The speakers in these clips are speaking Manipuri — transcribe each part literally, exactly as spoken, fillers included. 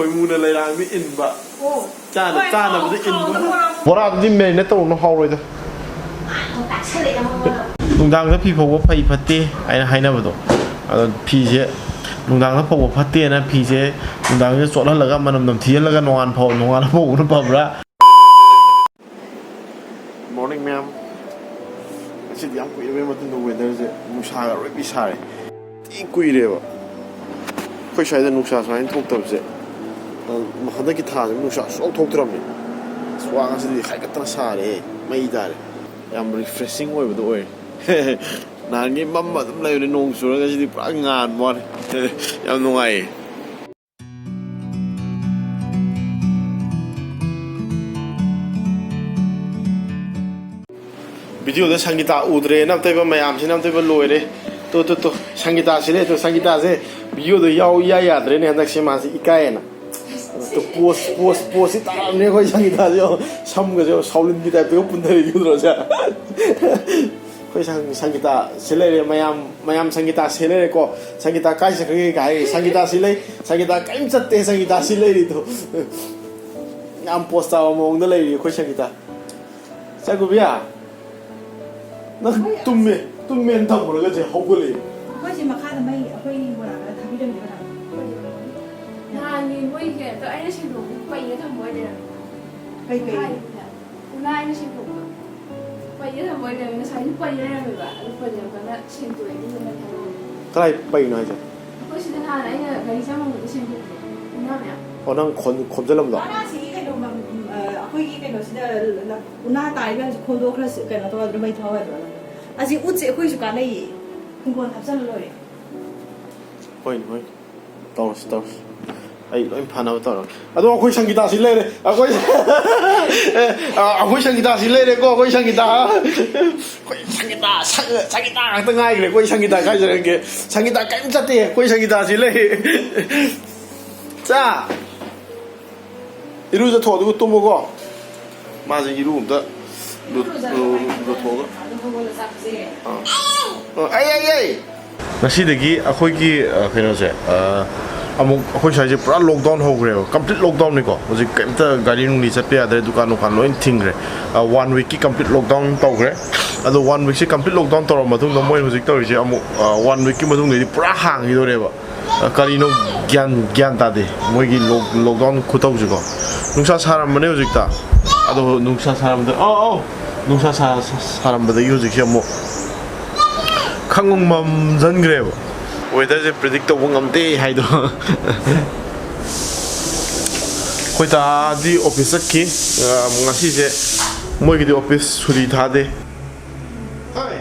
ꯈꯣꯏꯃꯨꯅ ꯂꯩꯔꯥꯡꯗ ꯏꯟꯕ꯫ ꯆꯥꯅ ꯆꯥꯅꯕꯗ ꯏꯟꯕ꯫ ꯕꯣꯔꯥꯗꯨꯗꯤ ꯃꯦꯔꯤꯅꯦꯠ ꯇꯧꯔꯨꯅꯨ, ꯍꯥꯎꯔꯣꯏꯗ꯫ ꯅꯨꯡꯗꯥꯡꯗ ꯐꯤ ꯐꯧꯕ ꯐꯩ ꯐꯠꯇꯦ ꯍꯥꯏꯅ ꯍꯥꯏꯅꯕꯗꯣ, ꯑꯗꯣ ꯐꯤꯁꯦ ꯅꯨꯡꯗꯥꯡꯗ ꯐꯧꯕ ꯐꯠꯇꯦꯅ ꯐꯤꯁꯦ ꯅꯨꯡꯗꯥꯡꯁꯤꯗ ꯆꯣꯠꯍꯜꯂꯒ ꯃꯅꯝ ꯅꯝꯊꯤꯍꯜꯂꯒ ꯅꯣꯡꯉꯥꯟ ꯐꯧ ꯅꯣꯡꯉꯥꯟꯅ ꯐꯧꯕꯅ ꯐꯕ꯭ꯔꯥ? ꯃꯣꯔꯅꯤꯡ ꯃꯌꯥꯝ꯫ ꯉꯁꯤꯗꯤ ꯌꯥꯝ ꯀꯨꯏꯔꯕꯩ ꯃꯇꯨꯡꯗ ꯋꯦꯗꯔꯁꯦ ꯅꯨꯡꯁꯥꯒ ꯑꯔꯣꯏꯕꯤ ꯁꯥꯔꯦ꯫ ꯊꯤ ꯀꯨꯏꯔꯦꯕ ꯑꯩꯈꯣꯏ ꯁ꯭ꯋꯥꯏꯗ ꯅꯨꯡꯁꯥ ꯁꯨꯃꯥꯏꯅ ꯊꯣꯛꯇꯕꯁꯦ꯫ ꯍꯟꯗꯛꯀꯤ ꯊꯥꯁꯤꯃ ꯅꯨꯡꯁꯥ ꯁꯨꯡꯊꯣꯛ ꯊꯣꯛꯇ꯭ꯔꯕꯅꯤ꯫ ꯑꯁ, ꯋꯥ ꯉꯁꯤꯗꯤ ꯍꯥꯏꯒꯠꯇꯅ ꯁꯥꯔꯦ꯫ ꯃꯩ ꯇꯥꯔꯦ꯫ ꯌꯥꯝ ꯔꯤꯐ꯭ꯔꯦꯁꯤꯡ ꯑꯣꯏꯕꯗꯣ ꯑꯣꯏꯔꯦ꯫ ꯅꯍꯥꯟꯒꯤ ꯃꯝꯃ ꯑꯗꯨꯝ ꯂꯩꯕꯅꯤ, ꯅꯣꯡ ꯆꯨꯔꯒ ꯉꯁꯤꯗꯤ ꯄꯨꯔꯥ ꯉꯥꯟꯕ ꯋꯥꯅꯤ꯫ ꯌꯥꯝ ꯅꯨꯡꯉꯥꯏꯌꯦ꯫ ꯚꯤꯗꯤꯑꯣꯗ ꯁꯪꯒꯤꯇꯥ ꯎꯗ꯭ꯔꯦꯅ ꯑꯝꯇꯣꯏꯕ ꯃꯌꯥꯝꯁꯤꯅ ꯑꯝꯇꯣꯏꯕ ꯂꯣꯏꯔꯦ꯫ ꯇꯨ, ꯇꯨ, ꯇꯨ, ꯁꯪꯒꯤꯇꯥꯁꯤ ꯂꯩ, ꯇꯨ, ꯁꯪꯒꯤꯇꯥꯁꯦ ꯚꯤꯗꯤꯑꯣꯗ ꯌꯥꯎ ꯏꯌꯥ ꯌꯥꯗ꯭ꯔꯦꯅꯦ ꯍꯟꯗꯛꯁꯦ, ꯃꯥꯁꯤ ꯏꯀꯥꯏꯌꯦꯅ꯫ ꯇꯨ, ꯄꯣꯁ, ꯄꯣꯁ, ꯄꯣꯁꯁꯤ ꯇꯥꯔꯝꯅꯦ ꯑꯩꯈꯣꯏ ꯁꯪꯒꯤꯇꯥꯁꯦ, ꯌꯦꯡꯉꯣ, ꯁꯝꯒꯁꯦ ꯌꯦꯡꯉꯣ, ꯁꯥꯎꯂꯤꯟꯒꯤ ꯇꯥꯏꯞꯇꯒ ꯄꯨꯟꯊꯔꯛꯏ ꯎꯗ꯭ꯔꯣ ꯁꯦ? ꯑꯩꯈꯣꯏ ꯁꯪ-, ꯁꯪꯒꯤꯇꯥ ꯁꯤ ꯂꯩꯔꯦ, ꯃꯌꯥꯝ, ꯃꯌꯥꯝ ꯁꯪꯒꯤꯇꯥ ꯁꯤ ꯂꯩꯔꯦꯀꯣ꯫ ꯁꯪꯒꯤꯇꯥ ꯀꯥꯏ ꯆꯠꯈ꯭ꯔꯒꯦ ꯀꯥꯏ ꯍꯥꯏꯔꯦ, ꯁꯪꯒꯤꯇꯥ ꯁꯤ ꯂꯩ, ꯁꯪꯒꯤꯇꯥ ꯀꯔꯤꯝ ꯆꯠꯇꯦ, ꯁꯪꯒꯤꯇꯥ ꯁꯤ ꯂꯩꯔꯤꯗꯣ꯫ ꯌꯥꯝ ꯄꯣꯁ ꯇꯥꯕ ꯃꯑꯣꯡꯗ ꯂꯩꯔꯤ ꯑꯩꯈꯣꯏ ꯁꯪꯒꯤꯇꯥ꯫ ꯆꯥꯛꯀꯧꯕꯤꯌꯥ, ꯅꯪ ꯇꯨꯝꯃꯦ, ꯇꯨꯝꯃꯦꯅ ꯊꯝꯃꯨꯔꯒ ꯆꯦ ꯍꯧꯒꯠꯂꯛꯑꯦ꯫ ꯑꯩꯈꯣꯏ ꯁꯤ ꯃꯈꯥꯗ ꯃꯩ ꯑꯩꯈꯣꯏ ꯕꯣꯔꯥ ꯈꯔ ꯊꯥꯕꯤꯔꯝꯒꯦ ꯀꯅꯥ? ꯅꯍꯥꯟꯒꯤ ꯃꯣꯏꯒꯤ ꯀꯩꯅꯣ ꯇꯧ-, ꯑꯩꯅ ꯁꯦꯡꯗꯣꯛꯄꯗ ꯄꯩꯔ ꯊꯝꯕ ꯑꯣꯏ ꯂꯩꯔꯝꯃꯦ꯫ ꯀꯩ ꯀꯩ? ꯃꯈꯥꯒꯤꯗ꯫ ꯎꯅꯥ ꯑꯩꯅ ꯁꯦꯡꯗꯣꯛꯄ꯫ ꯄꯩꯔ ꯊꯝꯕ ꯑꯣꯏ ꯂꯩꯔꯝꯃꯦ꯫ ꯉꯁꯥꯏꯁꯨ ꯄꯩꯔ ꯂꯩꯔꯝꯃꯦꯕ꯫ ꯑꯗꯨ ꯄꯩꯔꯀꯥꯟꯗ ꯁꯦꯡꯗꯣꯛꯑꯦ꯫ ꯑꯗꯨꯒ ꯃꯩ ꯊꯥꯔꯛꯑꯣ꯫ ꯀꯗꯥꯏ ꯄꯩꯅꯣ ꯍꯥꯏꯁꯦ? ꯑꯩꯈꯣꯏ ꯁꯤꯗ ꯅꯍꯥꯟ ꯑꯩꯅ ꯒꯥꯔꯤ ꯆꯪꯉꯝꯕꯗ ꯁꯦꯡꯗꯣꯛꯄꯗꯣ꯫ ꯎꯅꯥ ꯃꯌꯥꯝ꯫ ꯑꯣ, ꯅꯪ ꯈꯣꯝ-, ꯈꯣꯝꯖꯜꯂꯝꯕꯗꯣ? ꯎꯅꯥꯁꯤꯒꯤ ꯀꯩꯅꯣ, ꯎꯝ, ꯑ, ꯑꯩꯈꯣꯏꯒꯤ ꯀꯩꯅꯣꯁꯤꯗ ꯂ-, ꯎꯅꯥ ꯇꯥꯔꯤ ꯃꯌꯥꯝꯁꯦ ꯈꯣꯝꯗꯣꯛꯈ꯭ꯔꯁꯤ, ꯀꯩꯅꯣ ꯇꯧꯔꯒ ꯃꯩ ꯊꯥꯎ ꯌꯥꯗ꯭ꯔꯣ ꯅꯪ? ꯑꯁꯤ ꯎꯠꯁꯦ ꯑꯩꯈꯣꯏꯁꯨ ꯀꯥꯟꯅꯩꯌꯦ꯫ ꯍꯤꯡꯒꯣꯜ ꯍꯥꯞꯆꯜꯂ ꯂꯣꯏꯔꯦ꯫ ꯍꯣꯏꯅꯦ, ꯍꯣꯏꯅꯦ꯫ ꯇꯧꯔꯁꯤ, ꯇꯧꯔꯁꯤ꯫ ꯑꯩ ꯂꯣꯏ ꯐꯅꯕ ꯇꯧꯔꯒꯦ꯫ ꯑꯗꯣ ꯑꯩꯈꯣꯏ ꯁꯪꯒꯤꯇꯥꯁꯤ ꯂꯩꯔꯦ꯫ ꯑꯩꯈꯣꯏ, ꯑꯦ, ꯑ, ꯑꯩꯈꯣꯏ ꯁꯪꯒꯤꯇꯥꯁꯤ ꯂꯩꯔꯦꯀꯣ, ꯑꯩꯈꯣꯏ ꯁꯪꯒꯤꯇꯥ꯫ ꯑꯩꯈꯣꯏ ꯁꯪꯒꯤꯇꯥ, ꯁꯪ-, ꯁꯪꯒꯤꯇꯥ ꯉꯥꯛꯇ ꯉꯥꯏꯈ꯭ꯔꯦ꯫ ꯑꯩꯈꯣꯏ ꯁꯪꯒꯤꯇꯥ ꯀꯥꯏ ꯆꯠꯈ꯭ꯔꯒꯦ? ꯁꯪꯒꯤꯇꯥ ꯀꯔꯤꯝ ꯆꯠꯇꯦ꯫ ꯑꯩꯈꯣꯏ ꯁꯪꯒꯤꯇꯥꯁꯤ ꯂꯩ꯫ ꯆꯥ꯫ ꯏꯔꯨꯖꯊꯣꯛ, ꯑꯗꯨꯒ ꯇꯨꯝꯃꯨꯀꯣ꯫ ꯃꯥꯁꯦ ꯏꯔꯨ ꯑꯝꯇ ꯂꯨ-, ꯂꯨ-, ꯂꯨꯊꯣꯛꯑꯒ꯫ ꯑꯥ꯫ ꯑꯥ, ꯑꯩ, ꯑꯩ, ꯑꯩ! ꯉꯁꯤꯗꯒꯤ ꯑꯩꯈꯣꯏꯒꯤ, ꯑ, ꯀꯩꯅꯣꯁꯦ, ꯑ, ꯑꯃꯨꯛ ꯑꯩꯈꯣꯏ ꯁ꯭ꯋꯥꯏꯁꯦ ꯄꯨꯔꯥ lockdown ꯍꯧꯈ꯭ꯔꯦꯕ, complete lockdownꯅꯤꯀꯣ꯫ ꯍꯧꯖꯤꯛ ꯀꯩꯝꯇ ꯒꯥꯔꯤ ꯅꯨꯡꯂꯤ ꯆꯠꯄ ꯌꯥꯗ꯭ꯔꯦ, ꯗꯨꯀꯥꯟ ꯅꯨꯡꯀꯥꯟ ꯂꯣꯏ ꯊꯤꯡꯈ꯭ꯔꯦ꯫ One weekꯀꯤ complete lockdown ꯇꯧꯈ꯭ꯔꯦ꯫ ꯑꯗꯣ one weekꯁꯦ complete lockdown ꯇꯧꯔ ꯃꯇꯨꯡꯗ ꯃꯣꯏ ꯍꯧꯖꯤꯛ ꯇꯧꯔꯤꯁꯦ ꯑꯃꯨꯛ one weekꯀꯤ ꯃꯇꯨꯡꯗꯩꯗꯤ ꯄꯨꯔꯥ ꯍꯥꯡꯈꯤꯗꯣꯔꯦꯕ꯫ ꯀꯔꯤꯅꯣ ꯒ꯭ꯌꯥꯟ ꯒ꯭ꯌꯥꯟ ꯇꯥꯗꯦ ꯃꯣꯏꯒꯤ lockdown ꯈꯨꯇꯧꯁꯤꯀꯣ꯫ ꯅꯨꯡꯁꯥ ꯁꯥꯔꯝꯕꯅꯦ ꯍꯧꯖꯤꯛꯇ꯫ ꯑꯗꯣ ꯅꯨꯡꯁꯥ ꯁꯥꯔꯝꯕꯗ ꯑꯧ ꯑꯧ ꯅꯨꯡꯁꯥ ꯁꯥꯔꯝꯕꯗꯒꯤ ꯍꯧꯖꯤꯛꯁꯦ ꯑꯃꯨꯛ ꯈꯪꯃꯝ ꯃꯝꯁꯤꯟꯈ꯭ꯔꯦꯕ꯫ Weatherꯁꯦ predict ꯇꯧꯕ ꯉꯝꯗꯦ ꯍꯥꯏꯗꯣ꯫ ꯑꯩꯈꯣꯏ ꯗꯥꯗꯤ office ꯆꯠꯈꯤ꯫ ꯑ, ꯉꯁꯤꯁꯦ ꯃꯣꯏꯒꯤꯗꯤ office ꯁꯨꯇꯤ ꯊꯥꯗꯦ꯫ ꯍꯥꯏ꯫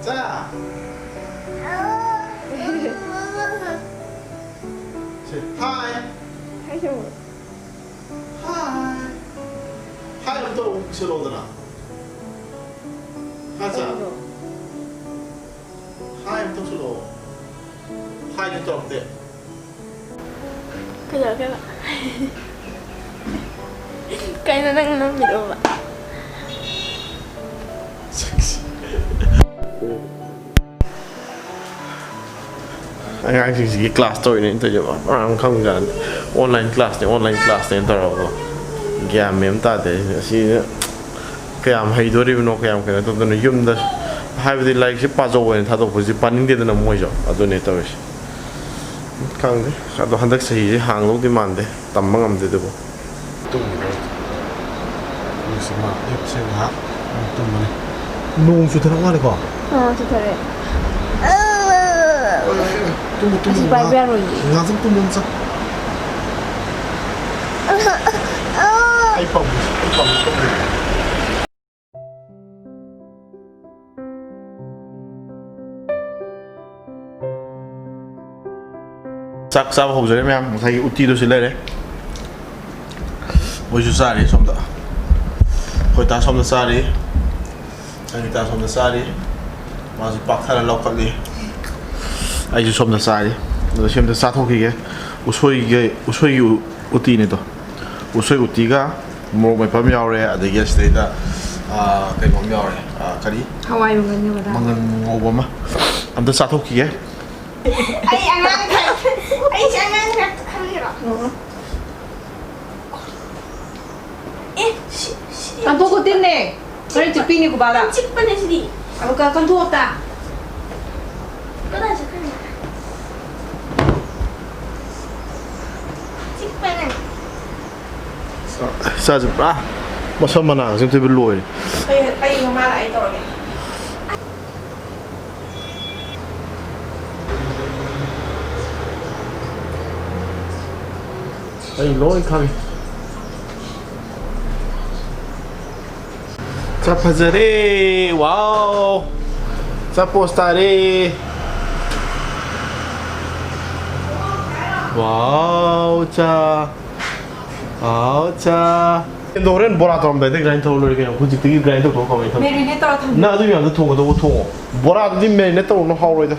ꯆꯥ꯫ ꯁꯦ, ꯍꯥꯏ꯫ ꯍꯥꯏ ꯇꯧꯕ꯫ ꯍꯥꯏ꯫ ꯍꯥꯏ ꯑꯝꯇ ꯑꯃꯨꯛ ꯁꯤꯜꯂꯛꯑꯣꯗꯅ꯫ ꯍꯥ, ꯆꯥ꯫ ꯀꯩꯅꯣ? ꯍꯥꯏ ꯑꯝꯇ ꯁꯤꯜꯂꯛꯑꯣ꯫ ꯍꯥꯏꯁꯨ ꯇꯧꯔꯛꯇꯦ꯫ ꯀꯩꯗꯧꯔꯒꯦꯕ? ꯀꯩꯅꯣ ꯅꯪ ꯅꯝꯃꯤꯗꯣꯕ? ꯑꯉꯥꯡꯁꯤꯡꯁꯤꯒꯤ class ꯇꯧꯔꯤꯅꯦ ꯑꯩꯅ ꯇꯧꯔꯤꯁꯦ, ꯃꯔꯝ ꯈꯪꯕꯖꯥꯠꯅꯤ꯫ Online classꯅꯦ, online classꯅꯦꯅ ꯇꯧꯔꯒꯀꯣ꯫ ꯒ꯭ꯌꯥꯟ ꯃꯦꯟ ꯑꯃ ꯇꯥꯗꯦ꯫ ꯑꯁꯤ ꯀꯌꯥꯝ ꯍꯩꯗꯣꯔꯤꯕꯅꯣ, ꯀꯌꯥꯝ ꯀꯩꯅꯣ ꯇꯧꯗꯣꯏꯅꯣ꯫ ꯌꯨꯝꯗ ꯍꯥꯏꯕꯗꯤ ꯂꯥꯏꯔꯤꯛꯁꯦ ꯄꯥꯖꯧ ꯍꯥꯏꯅ ꯊꯥꯗꯣꯛꯄꯁꯤ ꯄꯥꯅꯤꯡꯗꯦꯗꯅ ꯃꯣꯏꯁꯨ꯫ ꯑꯗꯨꯅꯦ ꯇꯧꯔꯤꯁꯦ꯫ ꯈꯪꯗꯦ꯫ ꯑꯗꯣ ꯍꯟꯗꯛ ꯆꯍꯤꯁꯦ ꯍꯥꯡꯗꯧꯗꯤ ꯃꯥꯟꯗꯦ꯫ ꯇꯝꯕ ꯉꯝꯗꯦ ꯑꯗꯨꯕꯨ꯫ ꯇꯨꯝꯃꯤꯔꯣ? ꯍꯧꯖꯤꯛꯁꯦ ꯃꯥ ꯍꯤꯞꯁꯦ ꯉꯥꯏꯍꯥꯛ ꯑꯃꯨꯛ ꯇꯨꯝꯃꯅꯤ꯫ ꯅꯣꯡ ꯆꯨꯊꯔꯛ ꯃꯥꯜꯂꯦꯀꯣ? ꯑꯥ, ꯆꯨꯊꯔꯛꯑꯦ꯫ ꯇꯨꯝꯃꯨ, ꯇꯨꯝꯃꯨ, ꯑꯁꯤ ꯄꯥꯏꯕ ꯉꯥꯏꯍꯥꯛ꯫ ꯌꯥꯔꯣꯏꯌꯦ꯫ ꯉꯥꯏꯍꯥꯛꯇꯪ ꯇꯨꯝꯃꯨ, ꯆꯪ꯫ ꯑꯩ ꯄꯥꯝꯃꯤ, ꯑꯩ ꯄꯥꯝꯃꯤ, ꯄꯥꯝꯃꯤ꯫ ꯆꯥꯛ ꯆꯥꯕ ꯍꯧꯖꯔꯦ ꯃꯌꯥꯝ꯫ ꯉꯁꯥꯏꯒꯤ ꯎꯇꯤꯗꯨ ꯁꯤ ꯂꯩꯔꯦ꯫ ꯃꯣꯏꯁꯨ ꯆꯥꯔꯤ ꯁꯣꯝꯗ꯫ ꯑꯩꯈꯣꯏ ꯗꯥ ꯁꯣꯝꯗ ꯆꯥꯔꯤ꯫ ꯑꯅꯤꯇꯥ ꯁꯣꯝꯗ ꯆꯥꯔꯤ꯫ ꯃꯥꯁꯨ ꯄꯥꯛꯊꯔ ꯂꯧꯈꯠꯂꯤ꯫ ꯑꯩꯁꯨ ꯁꯣꯝꯗ ꯆꯥꯔꯤ꯫ ꯑꯗꯣ ꯁꯤ ꯑꯝꯇ ꯆꯥꯊꯣꯛꯈꯤꯒꯦ꯫ ꯎꯁꯣꯏꯒꯤ, ꯎꯁꯣꯏꯒꯤ ꯎ-, ꯎꯇꯤꯅꯤꯗꯣ꯫ ꯎꯁꯣꯏ ꯎꯇꯤꯒ ꯃꯣꯔꯣꯛ ꯃꯦꯠꯄ ꯑꯃ ꯌꯥꯎꯔꯦ, ꯑꯗꯒꯤ ꯑꯁꯤꯗꯩꯗ, ꯑꯥ, ꯀꯩꯅꯣ ꯑꯃ ꯌꯥꯎꯔꯦ꯫ ꯑꯥ, ꯀꯔꯤ? ꯍꯋꯥꯏ ꯃꯪꯒꯟꯒ ꯕꯗꯥꯝ꯫ ꯃꯪꯒꯟ ꯉꯧꯕ ꯑꯃ꯫ ꯑꯝꯇ ꯆꯥꯊꯣꯛꯈꯤꯒꯦ꯫ ꯑꯩ ꯑꯉꯥꯡ ꯈꯔ, ꯑꯩꯁꯦ ꯑꯉꯥꯡ ꯈꯔ ꯈꯜꯂꯤꯔꯣ? ꯎꯝ꯫ ꯑꯦ, ꯁꯤ, ꯁꯤ꯫ ꯀꯟꯊꯣꯛꯀꯣ ꯇꯤꯟꯅꯦ꯫ ꯍꯣꯔꯦꯟ ꯆꯤꯛꯄꯤꯅꯤ ꯈꯨꯕꯥꯗ꯫ ꯆꯤꯛꯄꯅꯦ ꯁꯤꯗꯤ꯫ ꯑꯃꯨꯛꯀ ꯀꯟꯊꯣꯛꯑꯣ ꯑꯝꯇ꯫ ꯀꯗꯥꯏ ꯆꯠꯈ꯭ꯔꯤꯅꯣ? ꯆꯤꯛꯄꯅꯦ꯫ ꯏꯆꯥꯁꯦ ꯄꯨꯔꯥ ꯃꯁꯝ ꯃꯅꯥꯒꯁꯦ ꯑꯝꯇ ꯂꯣꯏꯔꯦ꯫ ꯑꯩ, ꯑꯩ ꯃꯃꯥ ꯂꯥꯛꯑꯦ ꯇꯧꯔꯒꯦ꯫ ꯑꯩ ꯂꯣꯏ ꯈꯪꯉꯤ꯫ ꯆꯥꯛ ꯐꯖꯔꯦ꯫ ꯋꯥꯎ꯫ ꯆꯥꯛ ꯄꯣꯁ ꯇꯥꯔꯦ꯫ ꯋꯥꯎ, ꯆꯥ꯫ ꯋꯥꯎ, ꯆꯥ꯫ ꯑꯗꯣ ꯍꯣꯔꯦꯟ ꯕꯣꯔꯥ ꯇꯧꯔꯝꯗꯥꯏꯗ grind ꯇꯧꯔ ꯂꯣꯏꯔꯦ ꯀꯩꯅꯣ꯫ ꯍꯧꯖꯤꯛꯇꯒꯤ grind ꯇꯧꯊꯣꯛꯑ ꯀꯃꯥꯏꯅ ꯊꯝ-, marinate ꯇꯧꯔ ꯊꯝ꯫ ꯅꯪ ꯑꯗꯨ ꯃꯌꯥꯝꯗꯣ ꯊꯣꯡꯒꯗꯧꯕ ꯊꯣꯡꯉꯣ꯫ ꯕꯣꯔꯥꯗꯨꯗꯤ marinate ꯇꯧꯔꯨꯅꯨ, ꯍꯥꯎꯔꯣꯏꯗ꯫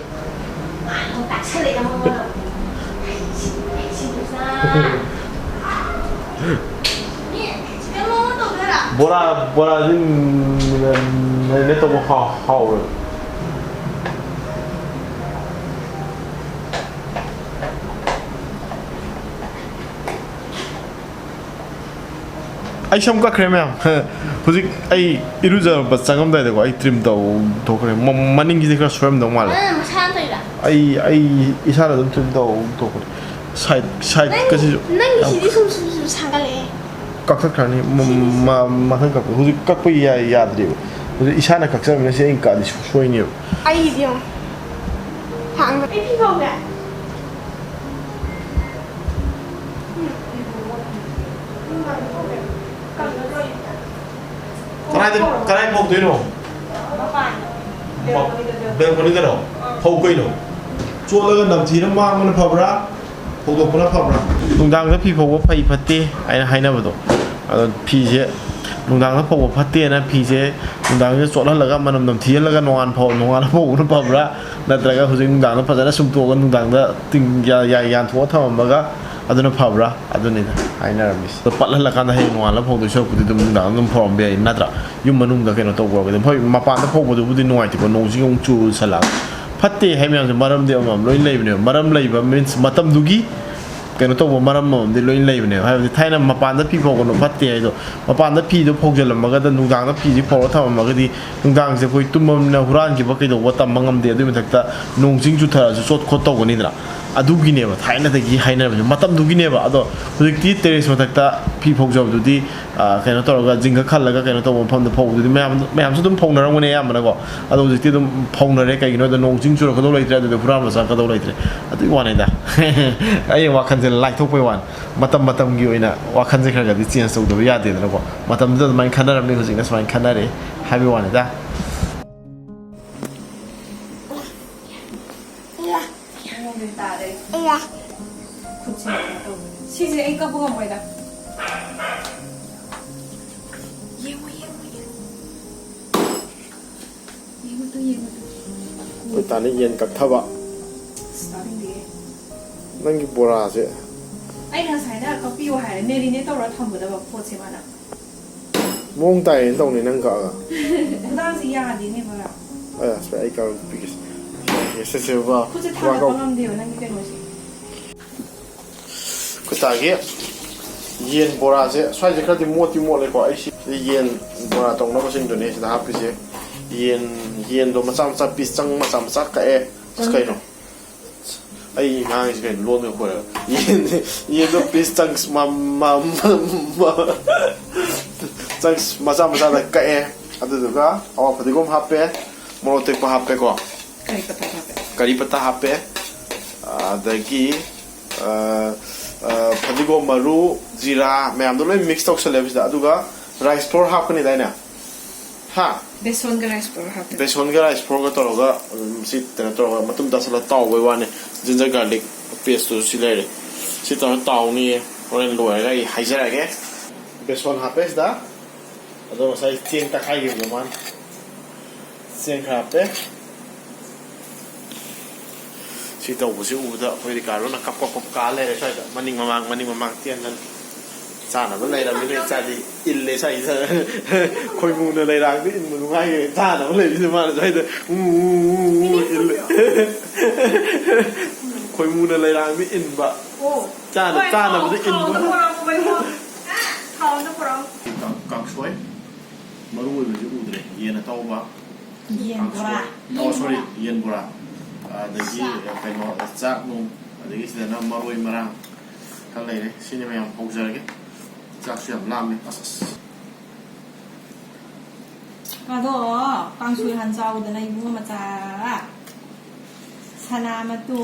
ꯇꯥꯛꯁꯜꯂꯛꯑꯦ ꯃꯉꯣꯟꯗ꯫ ꯁꯤ, ꯁꯤ, ꯁꯤ, ꯁꯤ꯫ ꯕꯣꯔꯥ, ꯕꯣꯔꯥꯗꯤ marinate ꯇꯧꯕ ꯍꯥꯎ-, ꯍꯥꯎꯔꯣꯏ꯫ ꯑꯩ ꯁꯝ ꯀꯛꯈ꯭ꯔꯦ ꯃꯌꯥꯝ꯫ ꯍꯧꯖꯤꯛ ꯑꯩ ꯏꯔꯨꯖꯕ ꯆꯪꯉꯝꯗꯥꯏꯗꯀꯣ, ꯑꯩ trim ꯇꯧꯊꯣꯛꯈ꯭ꯔꯦ꯫ ꯃ-, ꯃꯅꯤꯡꯁꯤꯗꯤ ꯈꯔ ꯁꯣꯏꯔꯝꯗꯧ ꯃꯥꯜꯂꯦ꯫ ꯑ, ꯃꯁꯥꯅ ꯇꯧꯔꯤꯔꯥ? ꯑꯩ, ꯑꯩ ꯏꯁꯥꯅ ꯑꯗꯨꯝ trim ꯇꯧꯊꯣꯛꯄꯅꯦ꯫ Side, side ꯅꯪ, ꯀꯁꯤꯁꯨ ꯅꯪꯒꯤꯁꯤꯗꯤ ꯌꯥꯝ ꯁꯨꯝ, ꯁꯨꯝ, ꯁꯨꯝ ꯁꯥꯡꯒꯠꯂꯛꯑꯦ꯫ ꯀꯛꯊꯠꯈ꯭ꯔꯅꯤ꯫ ꯃ-, ꯁꯤꯗꯤ ꯁꯤ- ꯃ-, ꯃꯊꯪ ꯀꯛꯄ꯫ ꯍꯧꯖꯤꯛ ꯀꯛꯄ ꯌꯥ-, ꯌꯥꯗ꯭ꯔꯤꯕ꯫ ꯍꯧꯖꯤꯛ ꯏꯁꯥꯅ ꯀꯛꯆꯕꯅꯤꯅ ꯁꯤ ꯑꯩꯅ ꯀꯛꯑꯗꯤ ꯁꯣꯏꯅꯦꯕ꯫ ꯑꯩꯒꯤꯗꯤ ꯌꯦꯡꯉꯣ꯫ ꯁꯥꯡꯕ꯫ ꯑꯩ ꯐꯤ ꯐꯧꯒꯦ꯫ ꯀꯗꯥꯏꯗ, ꯀꯗꯥꯏ ꯐꯧꯗꯣꯏꯅꯣ? ꯃꯄꯥꯟ꯫ ꯃ-, balcony ꯗꯔꯣ? ꯐꯧ ꯀꯩꯅꯣ? ꯆꯣꯠꯂꯒ ꯅꯝꯊꯤꯅ ꯃꯥꯡꯕꯅ ꯐꯕ꯭ꯔꯥ? ꯐꯧꯗꯣꯛꯄꯅ ꯐꯕ꯭ꯔꯥ? ꯅꯨꯡꯗꯥꯡꯗ ꯐꯤ ꯐꯧꯕ ꯐꯩ ꯐꯠꯇꯦ ꯍꯥꯏꯅ ꯍꯥꯏꯅꯕꯗꯣ, ꯑꯗꯣ ꯐꯤꯁꯦ ꯅꯨꯡꯗꯥꯡꯗ ꯐꯧꯕ ꯐꯠꯇꯦꯅ ꯐꯤꯁꯦ ꯅꯨꯡꯗꯥꯡꯁꯤꯗ ꯆꯣꯠꯍꯜꯂꯒ ꯃꯅꯝ ꯅꯝꯊꯤꯍꯜꯂꯒ ꯅꯣꯡꯉꯥꯟ ꯐꯧ-, ꯅꯣꯡꯉꯥꯟꯂ ꯐꯧꯕꯅ ꯐꯕ꯭ꯔꯥ? ꯅꯠꯇ꯭ꯔꯒ ꯍꯧꯖꯤꯛ ꯅꯨꯡꯗꯥꯡꯗ ꯐꯖꯅ ꯁꯨꯝꯇꯣꯛꯑꯒ ꯅꯨꯡꯗꯥꯡꯗ ꯇꯤꯡ-, ꯌꯥ-, ꯌꯥ-, ꯌꯥꯟꯊꯣꯛꯑ ꯊꯝꯃꯝꯃꯒ ꯑꯗꯨꯅ ꯐꯕ꯭ꯔꯥ? ꯑꯗꯨꯅꯤꯗ ꯍꯥꯏꯅꯔꯝꯃꯤꯁꯦ꯫ ꯑꯗꯣ ꯄꯠꯍꯜꯂꯀꯥꯟꯗ ꯍꯌꯦꯡ ꯅꯣꯡꯉꯥꯜꯂ ꯐꯧꯗꯣꯏ ꯁꯔꯨꯛꯄꯨꯗꯤ ꯑꯗꯨꯝ ꯅꯨꯡꯗꯥꯡꯗ ꯑꯗꯨꯝ ꯐꯧꯔꯝꯕ ꯌꯥꯏ, ꯅꯠꯇ꯭ꯔꯥ? ꯌꯨꯝ ꯃꯅꯨꯡꯗ ꯀꯩꯅꯣ ꯇꯧꯕ ꯑꯣꯏꯔꯒꯗꯤ꯫ ꯍꯣꯏ, ꯃꯄꯥꯟꯗ ꯐꯧꯕꯗꯨꯕꯨꯗꯤ ꯅꯨꯡꯉꯥꯏꯇꯦꯀꯣ, ꯅꯣꯡꯁꯤꯒ ꯑꯃꯨꯛ ꯆꯨꯁꯜꯂꯛꯑꯒ꯫ ꯐꯠꯇꯦ ꯍꯥꯏ ꯃꯌꯥꯝꯁꯦ ꯃꯔꯝꯗꯤ ꯑꯃꯃꯝ ꯂꯣꯏ ꯂꯩꯕꯅꯦꯕ꯫ ꯃꯔꯝ ꯂꯩꯕ means ꯃꯇꯝꯗꯨꯒꯤ ꯀꯩꯅꯣ ꯇꯧꯕ ꯃꯔꯝ ꯑꯃꯃꯝꯗꯤ ꯂꯣꯏ ꯂꯩꯕꯅꯦꯕ꯫ ꯍꯥꯏꯕꯗꯤ ꯊꯥꯏꯅ ꯃꯄꯥꯟꯗ ꯐꯤ ꯐꯧꯒꯅꯨ ꯐꯠꯇꯦ ꯍꯥꯏꯗꯣ, ꯃꯄꯥꯟꯗ ꯐꯤꯗꯣ ꯐꯧꯖꯜꯂꯝꯃꯒꯗ ꯅꯨꯡꯗꯥꯡꯗ ꯐꯤꯁꯦ ꯐꯧꯔ ꯊꯝꯃꯝꯃꯒꯗꯤ ꯅꯨꯡꯗꯥꯡꯁꯦ ꯑꯩꯈꯣꯏ ꯇꯨꯝꯃꯝꯅꯤꯅ ꯍꯨꯔꯥꯟꯈꯤꯕ ꯀꯩꯗꯧꯕ ꯇꯝꯕ ꯉꯝꯗꯦ꯫ ꯑꯗꯨꯏ ꯃꯊꯛꯇ ꯅꯣꯡ ꯆꯤꯡ ꯆꯨꯊꯔꯛꯑꯁꯨ ꯆꯣꯠ ꯈꯣꯠ ꯇꯧꯒꯅꯤꯗꯅ꯫ ꯑꯗꯨꯒꯤꯅꯦꯕ ꯊꯥꯏꯅꯗꯒꯤ ꯍꯥꯏꯅꯔꯕꯁꯦ, ꯃꯇꯝꯗꯨꯒꯤꯅꯦꯕ꯫ ꯑꯗꯣ ꯍꯧꯖꯤꯛꯇꯤ terrace ꯃꯊꯛꯇ ꯐꯤ ꯐꯧꯖꯕꯗꯨꯗꯤ, ꯑ, ꯀꯩꯅꯣ ꯇꯧꯔꯒ ꯖꯤꯡꯒ ꯈꯜꯂꯒ ꯀꯩꯅꯣ ꯇꯧꯕ ꯃꯐꯝꯗ ꯐꯧꯕꯗꯨꯗꯤ ꯃꯌꯥꯝ, ꯃꯌꯥꯝꯁꯨ ꯑꯗꯨꯝ ꯐꯧꯅꯔꯝꯒꯅꯤ ꯑꯌꯥꯝꯕꯅꯀꯣ꯫ ꯑꯗꯣ ꯍꯧꯖꯤꯛꯇꯤ ꯑꯗꯨꯝ ꯐꯧꯅꯔꯦ꯫ ꯀꯩꯒꯤꯅꯣ ꯍꯥꯏꯗ ꯅꯣꯡ ꯆꯤꯡ ꯆꯨꯔꯛꯀꯗꯧ ꯂꯩꯇ꯭ꯔꯦ, ꯑꯗꯨꯗꯤ ꯍꯨꯔꯥꯟꯕ ꯆꯪꯉꯛꯀꯗꯧ ꯂꯩꯇ꯭ꯔꯦ꯫ ꯑꯗꯨꯒꯤ ꯋꯥꯅꯤꯗ꯫ ꯑꯩ ꯋꯥꯈꯜꯁꯦ ꯂꯥꯏꯊꯣꯛꯄꯩ ꯋꯥꯅꯤ꯫ ꯃꯇꯝ ꯃꯇꯝꯒꯤ ꯑꯣꯏꯅ ꯋꯥꯈꯜꯁꯦ ꯈꯔ ꯈꯔꯗꯤ change ꯇꯧꯗꯕ ꯌꯥꯗꯦꯗꯅꯀꯣ꯫ ꯃꯇꯝꯗꯨꯗ ꯑꯗꯨꯃꯥꯏꯅ ꯈꯟꯅꯔꯝꯃꯤ, ꯍꯧꯖꯤꯛꯅ ꯁꯨꯃꯥꯏꯅ ꯈꯟꯅꯔꯦ ꯍꯥꯏꯕꯒꯤ ꯋꯥꯅꯤꯗ꯫ ꯃꯉꯣꯟꯗ ꯇꯥꯔꯦ꯫ ꯈꯨꯠꯁꯦ ꯀꯩꯅꯣ ꯇꯧꯕꯅꯦ꯫ ꯁꯤꯁꯦ ꯑꯩ ꯀꯞꯄ ꯉꯝꯃꯣꯏꯗ꯫ ꯌꯦꯡꯉꯣ, ꯌꯦꯡꯉꯣ, ꯌꯦꯡꯉꯣ꯫ ꯌꯦꯡꯉꯨ ꯇꯨ, ꯌꯦꯡꯉꯨ ꯇꯨ꯫ ꯑꯩꯈꯣꯏ ꯇꯥꯅ ꯌꯦꯟ ꯀꯛꯊꯕ꯫ ꯑꯁ, ꯇꯥꯅꯤꯡꯗꯦꯍꯦ꯫ ꯅꯪꯒꯤ ꯕꯣꯔꯥꯁꯦ꯫ ꯑꯩꯅ ꯉꯁꯥꯏꯅ ꯀꯛꯄꯤꯌꯣ ꯍꯥꯏꯔꯦ, marinate ꯇꯧꯔ ꯊꯝꯒꯗꯕ ꯄꯣꯠꯁꯦ ꯃꯥꯅ꯫ ꯃꯑꯣꯡ ꯇꯥꯏꯌꯦꯅ ꯇꯧꯅꯤ ꯅꯪ ꯀꯛꯑꯒ꯫ ꯈꯨꯗꯥꯡꯁꯦ ꯌꯥꯗꯦꯅꯦ ꯃꯔꯛ꯫ ꯑꯁ, ꯑꯩ ꯀꯛꯑꯒ ꯄꯤꯒꯦꯁꯦ꯫ ꯌꯦꯁ, ꯌꯦꯁ, ꯌꯦꯁ, ꯋꯥ, ꯈꯨꯠꯁꯦ ꯋꯥ ꯊꯥꯡꯒꯠꯄ ꯀꯧ꯫ ꯉꯝꯗꯦꯕ ꯅꯪꯒꯤ ꯀꯩꯅꯣꯁꯦ꯫ ꯑꯩꯈꯣꯏ ꯇꯥꯒꯤ ꯌꯦꯟ ꯕꯣꯔꯥꯁꯦ ꯁ꯭ꯋꯥꯏꯁꯦ ꯈꯔꯗꯤ ꯃꯣꯠꯇꯤ ꯃꯣꯠꯂꯦꯀꯣ꯫ ꯑꯩ ꯁꯤ ꯌꯦꯟ ꯕꯣꯔꯥ ꯇꯧꯅꯕꯁꯤꯡꯗꯨꯅꯦ ꯁꯤꯗ ꯍꯥꯞꯄꯤꯁꯦ꯫ ꯌꯦꯟ, ꯌꯦꯟꯗꯣ ꯃꯆꯥ ꯃꯆꯥ piece ꯆꯪ ꯃꯆꯥ ꯃꯆꯥ ꯀꯛꯑꯦ꯫ ꯑꯁ, ꯀꯩꯅꯣ? ꯑꯩ ꯉꯥꯡꯉꯤꯁꯦ ꯀꯩꯅꯣ? ꯂꯣꯟꯒ ꯈꯣꯏꯔꯒ꯫ ꯌꯦꯟ, ꯌꯦꯟꯗꯣ piece ꯆꯪ ꯃ-, ꯃ-, ꯃ-, ꯃ-, ꯆꯪ ꯃꯆꯥ ꯃꯆꯥꯗ ꯀꯛꯑꯦ꯫ ꯑꯗꯨꯗꯨꯒ ꯑꯋꯥ ꯐꯗꯤꯒꯣꯝ ꯍꯥꯞꯄꯦ, ꯃꯣꯔꯣꯛ ꯑꯇꯦꯛꯄ ꯍꯥꯞꯄꯦꯀꯣ꯫ ꯀꯔꯤ ꯄꯇꯥ ꯍꯥꯞꯄꯦ? ꯀꯔꯤ ꯄꯇꯥ ꯍꯥꯞꯄꯦ꯫ ꯑꯗꯒꯤ, ꯑ, ꯑ, ꯐꯗꯤꯒꯣꯝ ꯃꯔꯨ, ꯖꯤꯔꯥ ꯃꯌꯥꯝꯗꯣ ꯂꯣꯏ mix ꯇꯧꯁꯜꯂꯦꯕ ꯁꯤꯗ꯫ ꯑꯗꯨꯒ rice flour ꯍꯥꯞꯀꯅꯤꯗꯥꯏꯅꯦ? ꯍꯥ? ꯕꯦꯁꯣꯟꯒ rice flour ꯍꯥꯞꯄꯦ꯫ ꯕꯦꯁꯣꯟꯒ rice flourꯒ ꯇꯧꯔꯒ ꯑꯗꯨꯝ ꯁꯤ ꯀꯩꯅꯣ ꯇꯧꯔꯒ ꯃꯇꯨꯝ ꯇꯥꯁꯜꯂꯒ ꯇꯥꯎꯕꯩ ꯋꯥꯅꯤ꯫ Ginger garlic pasteꯇꯨ ꯁꯤ ꯂꯩꯔꯦ꯫ ꯁꯤ ꯇꯧꯔꯒ ꯇꯥꯎꯅꯤꯌꯦ꯫ ꯍꯣꯔꯦꯟ ꯂꯣꯏꯔꯒ ꯑꯩ ꯍꯥꯏꯖꯔꯛꯑꯒꯦ꯫ ꯕꯦꯁꯣꯟ ꯍꯥꯞꯄꯦ ꯁꯤꯗ꯫ ꯑꯗꯣ ꯉꯁꯥꯏ ꯆꯦꯡ ꯇꯛꯈꯥꯏꯈꯤꯕꯗꯣ ꯃꯥꯅ꯫ ꯆꯦꯡ ꯈꯔ ꯍꯥꯞꯄꯦ꯫ ꯁꯤ ꯇꯧꯕꯁꯤ ꯎꯕꯗ ꯑꯩꯈꯣꯏ ꯔꯤꯀꯥꯔꯗꯣꯅ ꯀꯞ ꯀꯞ ꯀꯞ ꯀꯥ ꯂꯩꯔꯦ ꯁ꯭ꯋꯥꯏꯗ꯫ ꯃꯅꯤꯡ ꯃꯃꯥꯡ, ꯃꯅꯤꯡ ꯃꯃꯥꯡ ꯆꯦꯟꯗꯅ꯫ ꯆꯥꯅꯕ ꯂꯩꯔꯝꯃꯤꯅꯦ, ꯏꯆꯥꯗꯤ ꯏꯜꯂꯦ ꯁ꯭ꯋꯥꯏꯁꯤꯗ꯫ ꯈꯣꯏꯃꯨꯅ ꯂꯩꯔꯥꯡꯗ ꯏꯟꯕ ꯅꯨꯡꯉꯥꯏꯈ꯭ꯔꯦ꯫ ꯆꯥꯅꯕ ꯂꯩꯕꯁꯤꯗ ꯃꯥꯅ ꯁ꯭ꯋꯥꯏꯗ ꯎ, ꯎ, ꯎ, ꯎ ꯏꯜꯂꯦ꯫ ꯈꯣꯏꯃꯨꯅ ꯂꯩꯔꯥꯡꯗ ꯏꯟꯕ꯫ ꯑꯣ꯫ ꯆꯥꯅ-, ꯍꯣꯏ, ꯆꯥꯅꯕꯗ ꯊꯥꯎ, ꯏꯟꯕ꯫ ꯊꯥꯎꯗ ꯄꯨꯔꯛꯑꯣ, ꯊꯥꯎꯗ ꯄꯨꯔꯛꯑꯣ꯫ ꯀꯥꯡ-, ꯀꯥꯡꯁꯣꯏ꯫ ꯃꯔꯨ ꯑꯣꯏꯕꯁꯤ ꯎꯗ꯭ꯔꯦ꯫ ꯌꯦꯟ ꯑꯇꯥꯎꯕ, ꯌꯦꯟ ꯕꯣꯔꯥ꯫ ꯀꯥꯡꯁꯣꯏ꯫ ꯑꯣ, ꯁꯣꯔꯤ, ꯌꯦꯟ ꯕꯣꯔꯥ꯫ ꯑꯗꯒꯤ ꯆꯥꯛ꯫ ꯀꯩꯅꯣ, ꯆꯥꯛ ꯅꯨꯡ꯫ ꯑꯗꯒꯤ ꯁꯤꯗꯅ ꯃꯔꯣꯏ ꯃꯔꯥꯡ ꯈꯔ ꯂꯩꯔꯦ꯫ ꯁꯤꯅꯤ ꯃꯌꯥꯝ ꯍꯧꯖꯔꯒꯦ꯫ ꯆꯥꯛꯁꯨ ꯌꯥꯝ ꯂꯥꯝꯃꯦ꯫ ꯑꯁ, ꯑꯁ꯫ ꯑꯗꯣ ꯀꯥꯡꯁꯣꯏ ꯍꯥꯟ ꯆꯥꯎꯗꯅ ꯏꯕꯨꯡꯉꯣ ꯃꯆꯥ꯫ ꯁꯅꯥꯃꯇꯣ꯫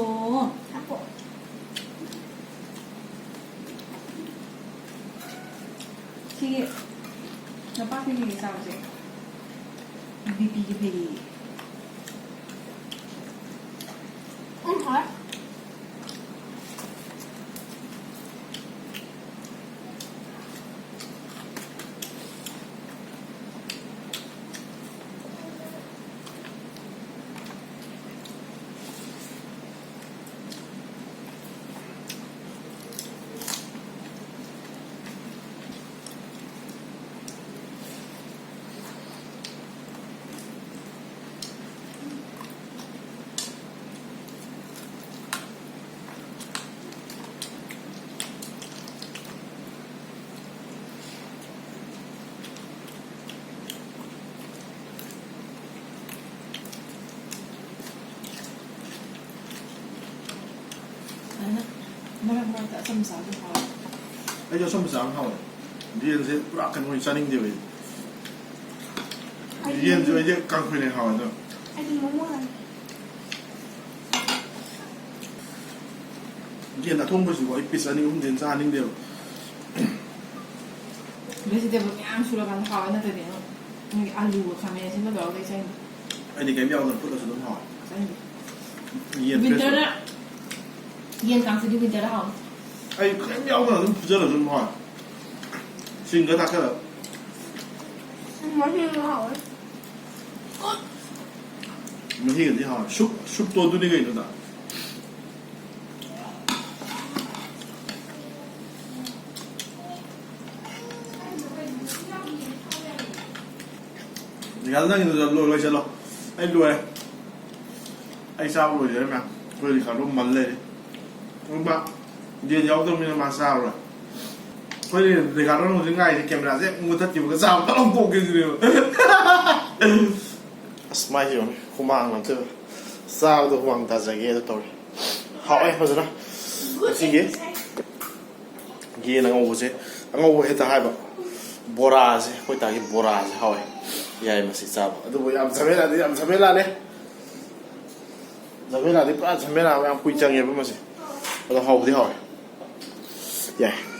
ꯁꯤꯒꯤ ꯅꯄꯥꯛꯄꯤ ꯀꯩꯀꯩ ꯆꯥꯕꯁꯦ ꯕꯤ ꯄꯤꯒꯤ ꯐꯩꯌꯦ꯫ ꯎꯝ, ꯍꯥꯎꯋꯦ꯫ ꯑꯗꯨꯅ ꯃꯔꯛ ꯃꯔꯛꯇ ꯑꯆꯝꯕ ꯆꯥꯕꯁꯨ ꯍꯥꯎꯋꯦ꯫ ꯑꯩꯁꯨ ꯑꯆꯝꯕ ꯆꯥꯕ ꯍꯥꯎꯋꯦ꯫ ꯌꯦꯟꯁꯦ ꯄꯨꯔꯥ ꯀꯩꯅꯣ ꯑꯣꯏꯅ ꯆꯥꯅꯤꯡꯗꯦꯕ ꯑꯩꯗꯤ꯫ ꯑꯩꯗꯤ ꯌꯦꯟꯁꯨ ꯑꯩꯗꯤ ꯀꯥꯡꯁꯣꯏꯅ ꯍꯥꯎꯋꯦ ꯑꯗꯣ꯫ ꯑꯩꯗꯤ ꯃꯣꯃꯣ ꯆꯥꯅꯤꯡꯉꯦ꯫ ꯌꯦꯟ ꯑꯊꯣꯡꯕꯁꯤꯕꯨ ꯑꯩ ꯄꯤꯁ ꯑꯅꯤ ꯑꯍꯨꯝꯗꯩ ꯍꯦꯟꯅ ꯆꯥꯅꯤꯡꯗꯦꯕ꯫ ꯚꯦꯖꯤꯇꯦꯕꯜ ꯃꯌꯥꯝ ꯁꯨꯔꯀꯥꯟꯗ ꯍꯥꯎꯋꯦ, ꯅꯠꯇ꯭ꯔꯗꯤ ꯑꯃꯨꯛ ꯅꯣꯏꯒꯤ ꯑꯂꯨꯒ ꯈꯥꯃꯦꯟ ꯑꯁꯤꯟꯕ ꯇꯧꯔꯒ ꯑꯩ ꯆꯥꯅꯤꯡꯗꯦ꯫ ꯑꯩꯗꯤ ꯀꯩꯝ ꯌꯥꯎꯗꯅ ꯐꯨꯠꯂꯁꯨ ꯑꯗꯨꯝ ꯍꯥꯎꯋꯦ꯫ ꯆꯥꯅꯤꯡꯗꯦ꯫ ꯌꯦꯟ ꯋꯤꯟꯇꯔꯗ ꯐ꯭ꯔꯦꯁ ꯌꯦꯟ ꯀꯥꯡꯁꯤꯗꯤ ꯋꯤꯟꯇꯔꯗ ꯍꯥꯎꯅꯤ꯫ ꯑꯩ ꯀꯩꯝ ꯌꯥꯎꯗꯅ ꯑꯗꯨꯝ ꯐꯨꯠꯆꯜꯂꯁꯨ ꯑꯗꯨꯝ ꯍꯥꯎꯋꯦ꯫ ꯁꯤꯡꯒ ꯊꯥꯛꯆꯜꯂ꯫ ꯎꯝ, ꯃꯍꯤꯗꯣ ꯍꯥꯎꯋꯦ꯫ ꯃꯍꯤꯒꯗꯤ ꯍꯥꯎꯋꯦ꯫ ꯁꯨꯞ, ꯁꯨꯞꯇꯣ ꯑꯗꯨꯅꯤ ꯀꯩꯅꯣꯗ꯫ ꯔꯤꯀꯥꯗꯣ, ꯅꯪꯒꯤꯗꯨ ꯂꯣꯏ- ꯂꯣꯏꯁꯤꯜꯂꯣ꯫ ꯑꯩ ꯂꯣꯏꯔꯦ꯫ ꯑꯩ ꯆꯥꯕ ꯂꯣꯏꯖꯔꯦ ꯃꯌꯥꯝ꯫ ꯑꯩꯈꯣꯏ ꯔꯤꯀꯥꯗꯣ ꯃꯜ ꯂꯩꯔꯦ꯫ ꯑꯗꯨ ꯃꯥ ꯌꯦꯟ ꯌꯥꯎꯗꯕꯅꯤꯅ ꯃꯥ ꯆꯥꯔꯔꯣꯏ꯫ ꯑꯩꯈꯣꯏ ꯔꯤꯀꯥꯗꯣꯅ ꯍꯧꯖꯤꯛ ꯉꯥꯏꯔꯤꯁꯦ ꯀꯦꯃꯦꯔꯥꯁꯦ ꯍꯦꯛ ꯃꯨꯊꯠꯈꯤꯕꯒ ꯆꯥꯕ ꯐꯠ ꯂꯥꯎ ꯇꯣꯛꯈꯤꯗꯣꯏꯅꯦꯕ꯫ ꯑꯁ, ꯃꯥꯏꯁꯦ ꯌꯦꯡꯉꯨꯅꯦ, ꯍꯨꯃꯥꯡ ꯉꯥꯛꯇ꯫ ꯆꯥꯕꯗ ꯍꯨꯃꯥꯡ ꯇꯥꯖꯒꯦ ꯑꯗꯨ ꯇꯧꯔꯦ꯫ ꯍꯥꯎꯋꯦ ꯐꯖꯅ꯫ ꯉꯁꯤꯒꯤ ꯌꯦꯟ ꯑꯉꯧꯕꯁꯦ, ꯑꯉꯧꯕ ꯍꯦꯛꯇ ꯍꯥꯏꯕ꯫ ꯕꯣꯔꯥꯁꯦ, ꯑꯩꯈꯣꯏ ꯇꯥꯒꯤ ꯕꯣꯔꯥꯁꯦ ꯍꯥꯎꯋꯦ꯫ ꯌꯥꯏ ꯃꯁꯤ ꯆꯥꯕ꯫ ꯑꯗꯨꯕꯨ ꯌꯥꯝ ꯖꯃꯦꯂꯥꯗꯤ, ꯌꯥꯝ ꯖꯃꯦꯂꯥꯅꯦ꯫ ꯖꯃꯦꯂꯥꯗꯤ ꯄꯨꯔꯥ ꯖꯃꯦꯂꯥ, ꯌꯥꯝ ꯀꯨꯏ ꯆꯪꯉꯦꯕ ꯃꯁꯦ꯫ ꯑꯗꯣ ꯍꯥꯎꯕꯗꯤ ꯍꯥꯎꯋꯦ꯫ ꯌꯥꯏ꯫